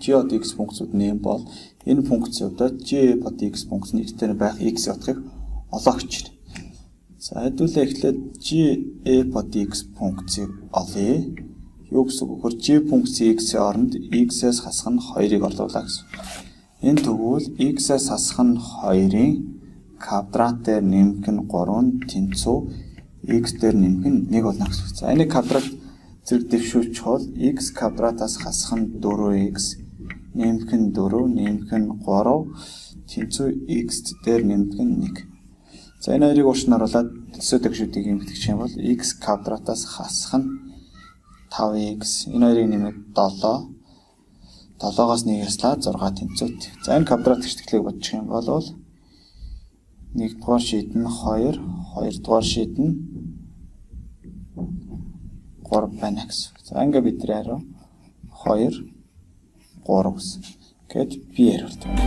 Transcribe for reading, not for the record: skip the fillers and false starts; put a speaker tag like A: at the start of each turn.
A: G од x функцүүд нэм бол энэ функцуудаа g f од x функц нь x дээр байх x утгыг олоо гэж байна. За, хэдүүлээ эхлээд g f од x функцийг олъё. Юу гэсэн үг вэ? G функцийн x-ийн оронд x-ээс хасах нь 2-ыг орлуулаа гэсэн. Энэ тэгвэл x-ээс хасах нь 2-ын квадрат дээр нэмэх нь 3 тэнцүү x дээр нэмэх нь 1 болно гэсэн. За, энийг квадрат зэрэг дэвшүүлчих бол x квадратаас хасах нь 4x нэмэх нь 4 нэмэх нь 3 тэнцүү x дээр нэмэх нь 1. За, энэ хоёрыг уурш нь оруулаад төсөө тэгшүүдийг эмхтгэх юм бол x квадратаас хасах нь 5x, энэ хоёрыг нэмээд 7, 7-оос 1 яслаа 6 тэнцүүт. За, энэ квадрат гიშтгэлийг бодчих юм бол 1-р шийд нь 2, 2-р шийд нь 3 байна гэсэн. За, ингээ бидний хариу 2 3 гэсэн. Гэт би хариулт байна.